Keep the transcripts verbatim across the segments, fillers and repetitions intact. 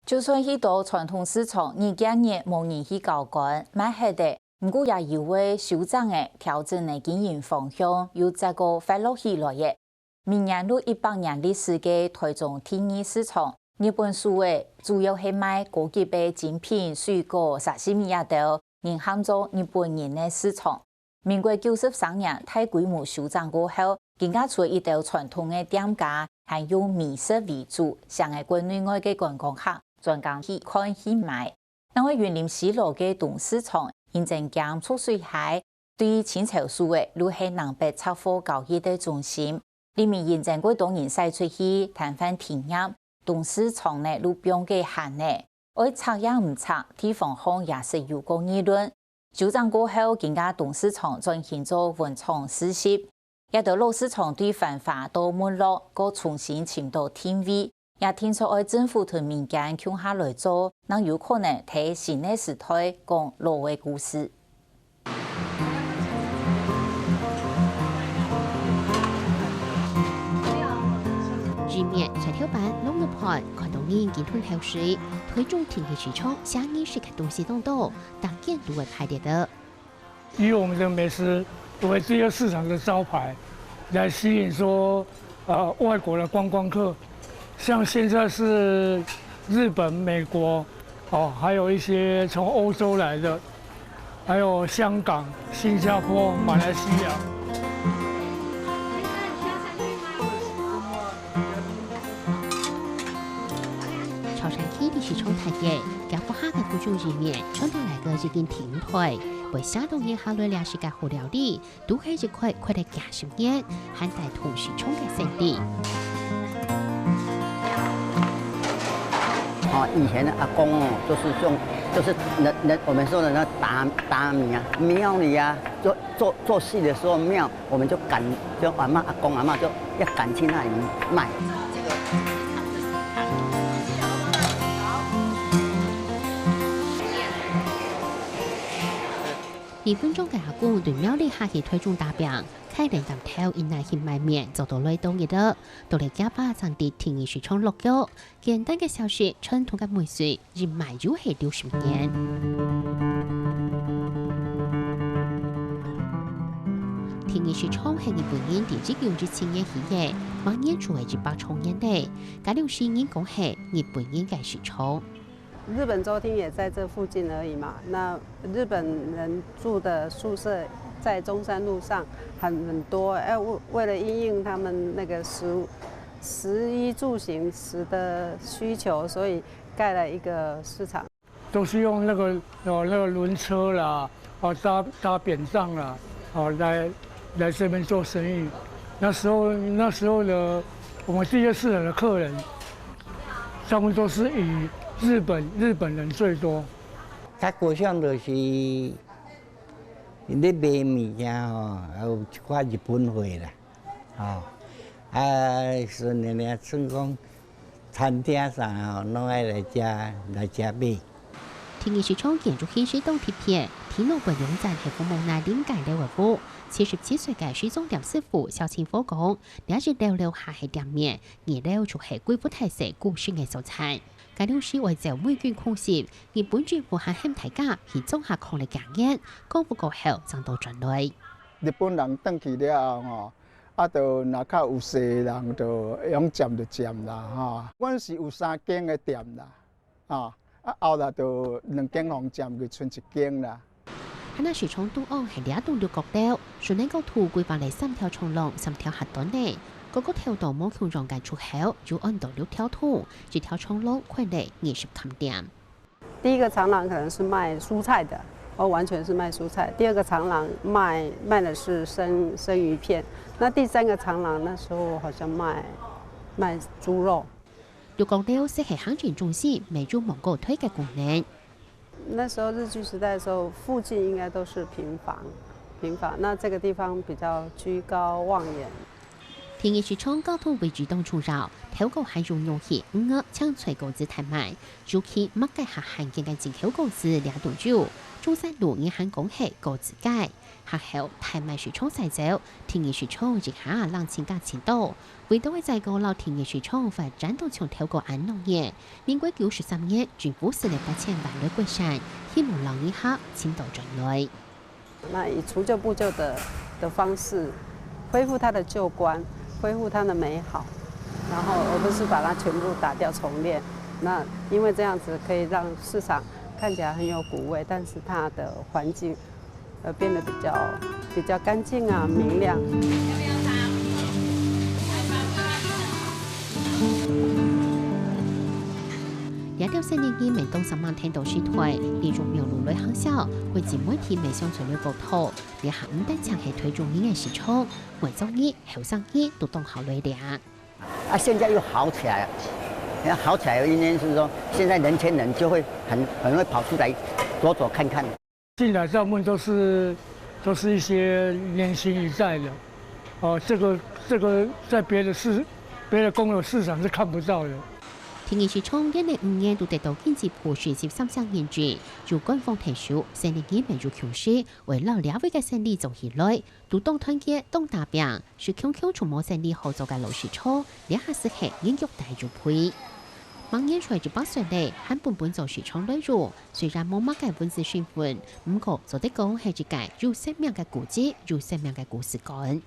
就算去到傳統市場，日逐日無人去交關，賣忒个，毋過也有位收正仔調整了經營方向，又再過活絡起來了。 明年有一百年歷史个臺中第二市場，日本書仔主要係賣高級个精品、水果、沙西米這兜，人喊做日本人个市場。民國九十三年大規模修整過後，今下除一兜傳統个店家，還用美食為主，吸引國內外个觀光客專工去看去買。 另外，雲林西螺个東市場，因爭兼蓄水溪，對清朝書仔就係南北雜貨交易个中心。裡面因爭過多人徙出去，攤販停業，東市場呢就放个閒仔，愛拆也毋拆，地方項也識有個議論。修整過後，今下東市場轉型做文創市集， 這兜老市場對繁華到沒落，過重新尋到定位，也定著愛政府同民間共下來做，正有可能在新个時代講老个故事。一面菜頭粄、滷肉飯，看到人緊吞口水，臺中第二市場，生意食个東西當多，逐間都會排列个。 以我們的美食為這個市場的招牌，來吸引說，呃，外國的觀光客，像現在是日本、美國，哦，還有一些從歐洲來的，還有香港、新加坡、馬來西亞。 潮汕區个市場大街，行過下个古早一面，傳到來个一間電台，會寫到人下來這食个好料理，都係一塊開了幾十年，還在同市場个生理。哦，以前的阿公哦，就是用，就是人人我們說的那打打米啊，廟裡啊，做做做戲的時候廟 我們就趕，就阿嬤、阿公、阿嬤就要趕去那裡賣。二分鐘个阿公對廟裡下去臺中打拚，開了擔頭一來去賣麵，做到來到日了，到了幾百正在第二市場落腳。 簡單个小食，傳統个味緒，一賣就係六十年。第二市場係日本人在一九一七年起个，明年就係一百週年了。該兜時人講係日本人个市場。日本州廳也在這附近而已嘛，那日本人住的宿舍在中山路上很很多，哎，為為了因應他們那個食物，食衣住行食的需求，所以 蓋了一個市場。都是用那個，哦，那個輪車啦，哦，搭搭扁擔啦，哦，來來這邊做生意。那時候那時候的我們這些市場的客人，大部分都是以日本日本人最多。較高尚就是你買物件吼，有一寡日本貨啦。 吼，啊，順便咧，算講餐廳啥吼，攏愛來遮來遮買。第二市場建築形式當特別，天樓背兩層係服務若臨街了个屋。七十七歲个時裝店師傅小清福講，這一樓樓下係店面，二樓就係貴婦大細顧身个所在。該樓時為走黴菌控制，日本政府還喊大家去莊下囥了幾年，光復過後正倒轉來。日本人轉去了後吼， 啊，就若較有勢的人就用佔就佔啦，吼。阮是有三間的店啦，吼，啊，後來就兩間予佔去，賰一間啦。漢雅市場中央係這棟六角樓，順等角度規劃了三條長廊、三條狹短个，各角頭都無共樣个出口，有安到六條通，一條長廊開了二十間店。 第一個長廊可能是賣蔬菜的，哦，完全是賣蔬菜。第二個長廊賣賣的是生生魚片，那第三個長廊那時候好像賣賣豬肉。六角樓設係行政中心，賣豬芒果推个功能。那時候日據時代的時候，附近應該都是平房，平房。那這個地方比較居高望遠， 第二市場交通位置當重要，頭過還有肉類、魚仔、青菜果子攤賣，尤其麼个較罕見个進口果子這都有。中山路銀行公會告自家，學校大賣市場徙走，第二市場一下冷清甲千多，為到个再過摎第二市場發展到像頭過恁鬧熱。民國九十三年，政府設立八千萬來改善，希望摎旅客尋到轉來。那以除舊布舊的的方式，恢复它的旧观，恢复它的美好，然后而不是把它全部打掉重练。那因为这样子可以让市场看起来很有古味，但是它的环境呃变得比较比较干净啊、明亮。這條生理人們當煞猛聽到時代，利用網路來行銷，國際媒體乜相傳來報導，這下毋單淨係台中人个市場，外族人、後生人都當好來尞。啊，现在又好起来了。你看好起来的原因是说，现在年轻人就会很很会跑出来走走看看。进来大部分都是都是一些年轻一代的，哦，这个这个在别的市别的公有市场是看不到的。第二市場連續五年都得到經濟部實習三項認證，有官方推手，生理人乜有共識，為了這位个生理做起來，都當團結、當打拚，係強強就無生理好做个老市場，這下斯係人腳大有配。明年就一百歲了，還本本做市場來用，雖然無麼个文字身份，毋過做得講係一個有生命个古蹟，有生命个故事館。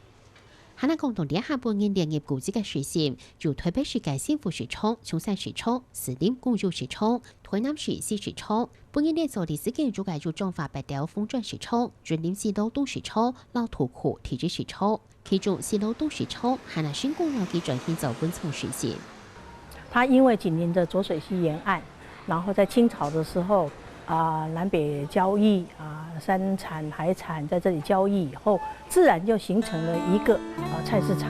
還過講到這下分人列入古蹟个事情，有台北市个新福市場、松山市場、士林公有市場、台南市西市場，分人列做歷史建築个有彰化北斗紅磚市場、雲林西路東市場、摎土庫地質市場。 其中西路東市場還係成功摎佢轉型做文創市集。它因為緊鄰著濁水溪沿岸，然後在清朝的時候，啊、南北交易啊、山產海產在這裡交易以後，自然就形成了一個啊、菜市場。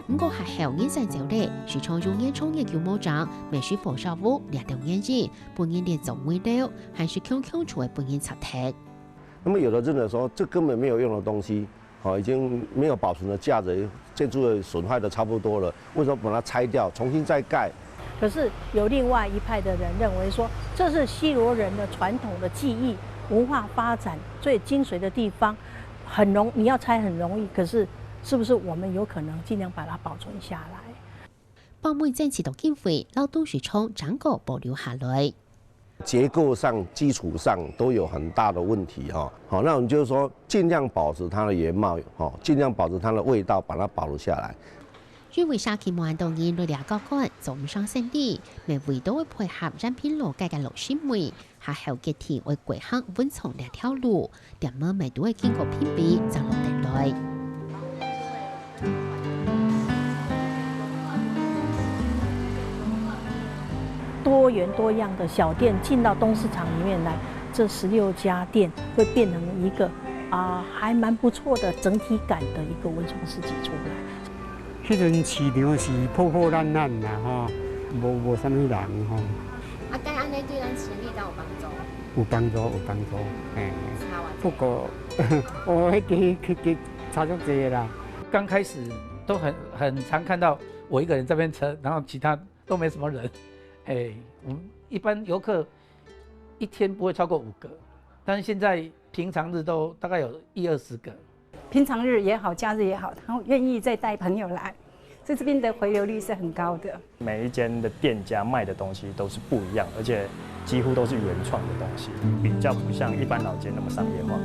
毋過學校人散走了，市場有年長个舊模樣，乜係火燒屋這兜原因，分人列做遺留，還係強強就會分人拆忒。那么有的認為說，這根本沒有用的東西，哦，已經沒有保存的價值，建築物損壞的差不多了，為什麼把它拆掉，重新再蓋？可是有另外一派的人認為說，這是西螺人的傳統的技藝、文化發展最精髓的地方，很容你要拆很容易，可是是不是我們有可能盡量把它保存下來？北門爭取到經費，摎東市場整個保留下來。結構上、基礎上都有很大的問題哈。好，那我們就是說，盡量保持它的原貌，哈，盡量保持它的味道，把它保留下來。因為社區無恁多人來這角館做毋成生理，乜為到會配合延平路街个老市面，學校決定會改行文創這條路， 店門乜都會經過評比正落得來。多元多樣的小店進到東市場裡面來，這十六家店會變成一個啊、還蠻不錯的整體感的一個文創市集出來。 迄陣市場是破破爛爛啦吼，無無啥物人吼。啊，但安尼對咱生理敢有幫助？有幫助，有幫助，嘿。差偌濟？不過我迄个迄个差足濟啦。刚开始都很很常看到我一个人在那边撑，然后其他都没什么人。哎，我们一般游客一天不会超过五个，但是现在平常日都大概有一二十个。平常日也好，假日也好，他愿意再带朋友来，所以这边的回流率是很高的。每一间的店家卖的东西都是不一样，而且几乎都是原创的东西，比较不像一般老街那么商业化。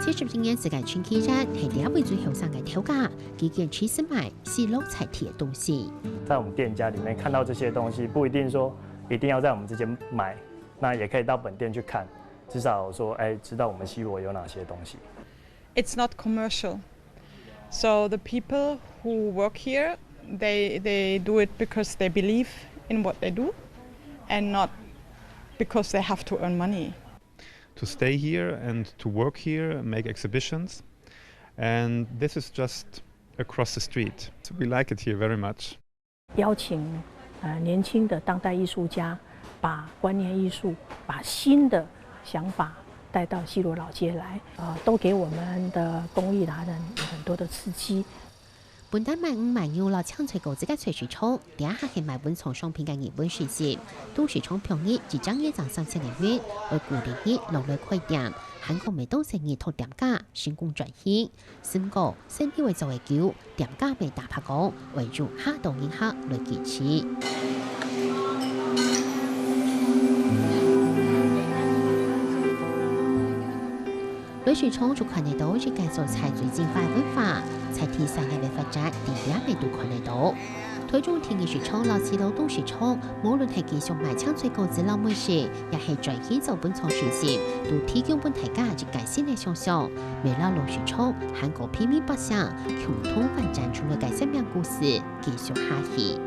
七十一年時个陳啟然係這位最後生个頭家，佢堅持係賣西螺在地个東西。在我们店家里面看到这些东西，不一定说一定要在我们这间买，那也可以到本店去看，至少说，哎，知道我们西螺有哪些东西。 It's not commercial. So the people who work here, they, they do it because they believe in what they do and not because they have to earn money. To stay here and to work here, make exhibitions. And this is just across the street. So we like it here very much. 邀请呃年轻的当代艺术家，把观念艺术，把新的想法带到西螺老街来，呃，都给我们的工艺达人有很多的刺激。 本旦賣魚賣肉摎青菜果子个菜市場，這下係賣文創商品个日本市集。東市場平日一隻月賺三千个銀，會固定日落來開店，還過每到生意托店家成功轉型。毋過，生意會做會久，店家乜打破講，會有較多人客來支持。 來市場就看得到一個做菜最精華个文化，在地產業个發展，在這面都看得到。台中第二市場摎西螺東市場，無論係繼續賣青菜果子摎美食，也係轉型做文創市集，都提供分大家一個新个想像。乜摎老市場還過平民百姓共同發展出來个生命故事，繼續下去。